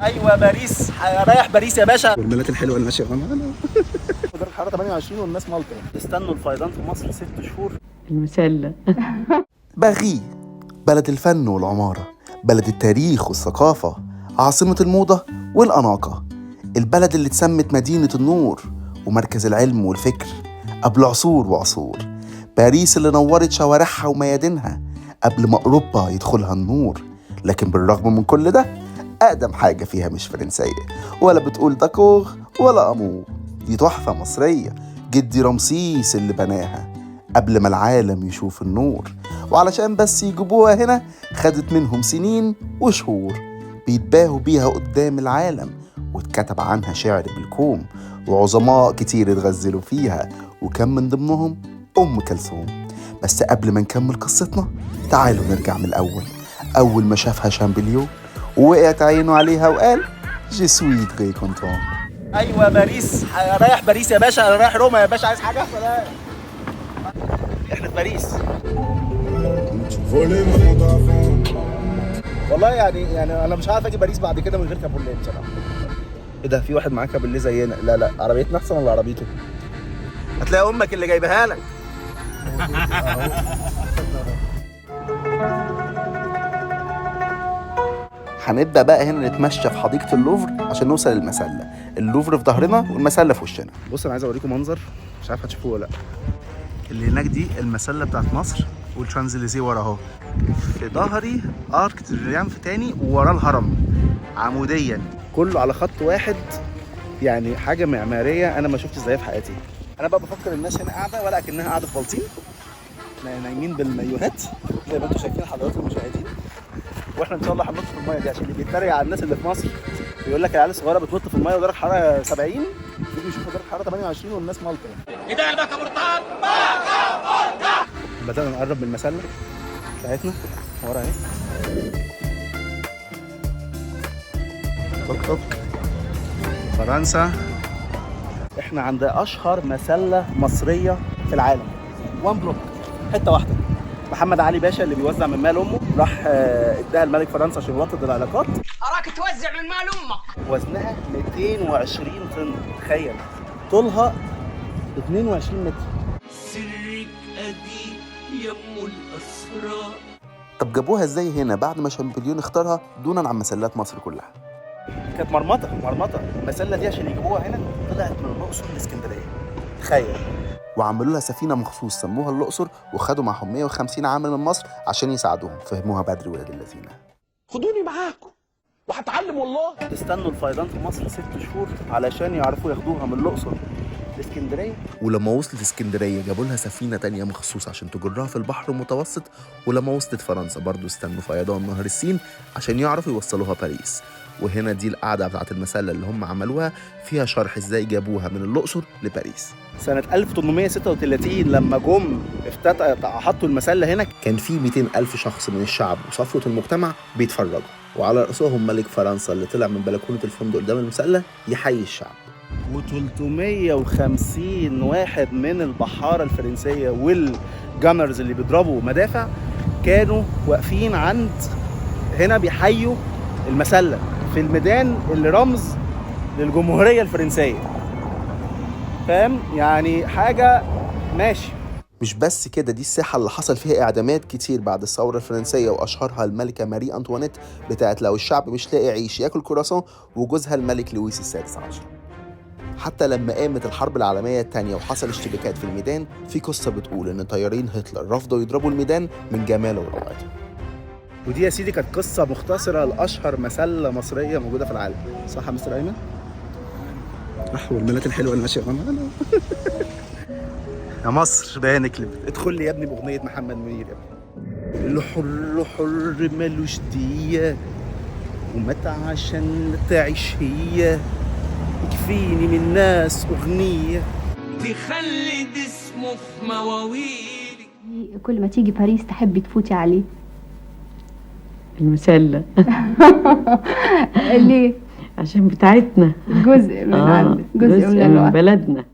ايوه باريس، رايح باريس يا باشا. والبنات الحلوة اللي ماشية معانا. درجه الحرارة 28 والناس مالطا. استنوا الفيضان في مصر 6 شهور. المسلة. باغي، بلد الفن والعمارة، بلد التاريخ والثقافة، عاصمة الموضة والأناقة، البلد اللي اتسمت مدينة النور ومركز العلم والفكر قبل عصور وعصور. باريس اللي نورت شوارعها وميادينها قبل ما أوروبا يدخلها النور. لكن بالرغم من كل ده، أقدم حاجة فيها مش فرنسية ولا بتقول d'accord ولا amour، دي تحفة مصرية جدي رمسيس اللي بناها قبل ما العالم يشوف النور. وعلشان بس يجيبوها هنا خدت منهم سنين وشهور بيتباهوا بيها قدام العالم، واتكتب عنها شعر بالكوم، وعظماء كتير اتغزلوا فيها، وكان من ضمنهم أم كلثوم. بس قبل ما نكمل قصتنا تعالوا نرجع من الأول، أول ما شافها شامبليون ووقعت عينه عليها وقال je suis très content. ايوه باريس، رايح باريس يا باشا. انا رايح روما يا باشا، عايز حاجه؟ سلام. احنا في باريس. Voler mon compte avant. والله يعني انا مش عارف اجي باريس بعد كده من غير كابوليه بصراحه. ايه ده؟ في واحد معاه كابوليه زينا؟ لا لا، عربيتنا احسن ولا عربيته؟ هتلاقي امك اللي جايبها لك. هنبدأ بقى هنا نتمشى في حديقة اللوفر عشان نوصل للمسلة. اللوفر في ظهرنا والمسلة في وشنا. بص، انا عايز اوريكم منظر، مش عارف هتشوفوه ولا لا. اللي هناك دي المسله بتاعت مصر، والشانزليزيه ورا اهو. في ظهري Arc de Triomphe تاني، ووراه الهرم عموديا، كله على خط واحد. يعني حاجة معمارية انا ما شفتش زيها في حياتي. انا بقى بفكر الناس هنا قاعدة ولا اكنها قاعدة في بلطيم، نايمين بالمايوهات زي ما انتم شايفين حضرات المشاهدين. واحنا ان شاء الله هننط في المية دي، عشان اللي بيتريق على الناس اللي في مصر بيقول لك العيال الصغيرة بتنط في المية ودرجة حرارة 70، يجوا يشوفوا درجه حرارة 28 والناس مالطا. بدأنا نقرب من المسلة بتاعتنا ورا اهي. توك توك فرنسا. احنا عند اشهر مسله مصرية في العالم، one block، حتة واحده. محمد علي باشا اللي بيوزع من مال امه راح اداها الملك فرنسا عشان يوطد العلاقات. أراك توزع من مال أمك. وزنها 220 طن، تخيل. طولها 22 متر. سرك قديم يا ام الاسرار. طب جابوها ازاي هنا بعد ما شامبليون اختارها دونا عن مسلات مصر كلها؟ كانت مرمطه مرمطه المسله دي عشان يجيبوها هنا. طلعت من الاقصر لاسكندريه، تخيل. وعملوا لها سفينة مخصوص سموها الأقصر، وخدوا معهم 150 عامل من مصر عشان يساعدوهم. فهموها بدري ولاد الذين. خدوني معاكم وهتعلم والله. استنوا الفيضان في مصر 6 شهور علشان يعرفوا ياخدوها من الاقصر لاسكندريه. ولما وصلت اسكندرية جابوا لها سفينة تانية مخصوص عشان تجرها في البحر المتوسط. ولما وصلت فرنسا برضو استنوا فيضان نهر السين عشان يعرفوا يوصلوها باريس. وهنا دي القعدة بتاعت المسلة اللي هم عملوها، فيها شرح ازاي جابوها من الأقصر لباريس. سنة 1836 لما جم افتتح حطوا المسلة هنا، كان في 200 ألف شخص من الشعب وصفوة المجتمع بيتفرجوا، وعلى رأسهم ملك فرنسا اللي طلع من بلكونة الفندق قدام المسلة يحيي الشعب. و350 واحد من البحارة الفرنسية وال gunners اللي بيضربوا مدافع كانوا واقفين عند هنا بيحيوا المسلة في الميدان اللي رمز للجمهورية الفرنسية. فاهم؟ يعني حاجة ماشي. مش بس كده، دي الساحة اللي حصل فيها إعدامات كتير بعد الثورة الفرنسية، وأشهرها الملكة ماري أنطوانيت بتاعت لو الشعب مش لاقي عيش ياكل كراسون، وجوزها الملك لويس السادس عشر. حتى لما قامت الحرب العالمية الثانية وحصل اشتباكات في الميدان، في قصة بتقول إن طيارين هتلر رفضوا يضربوا الميدان من جماله وروعته. ودي يا سيدي كانت قصة مختصرة لأشهر مسلة مصرية موجودة في العالم، صح يا مستر أيمن؟ والبنات الحلوة اللي ماشية معانا. يا مصر بانك لب. ادخل لي يا ابني بأغنية محمد منير يا ابني. اللي حر حر ملوش دية، ومات عشان تعيش هي، يكفيني من ناس أغنية. تخلد اسمه في مواويلي. كل ما تيجي باريس تحبي تفوتي عليه؟ المسلة. ليه؟ عشان بتاعتنا. جزء من عندك، جزء من جزء من الوقت. بلدنا.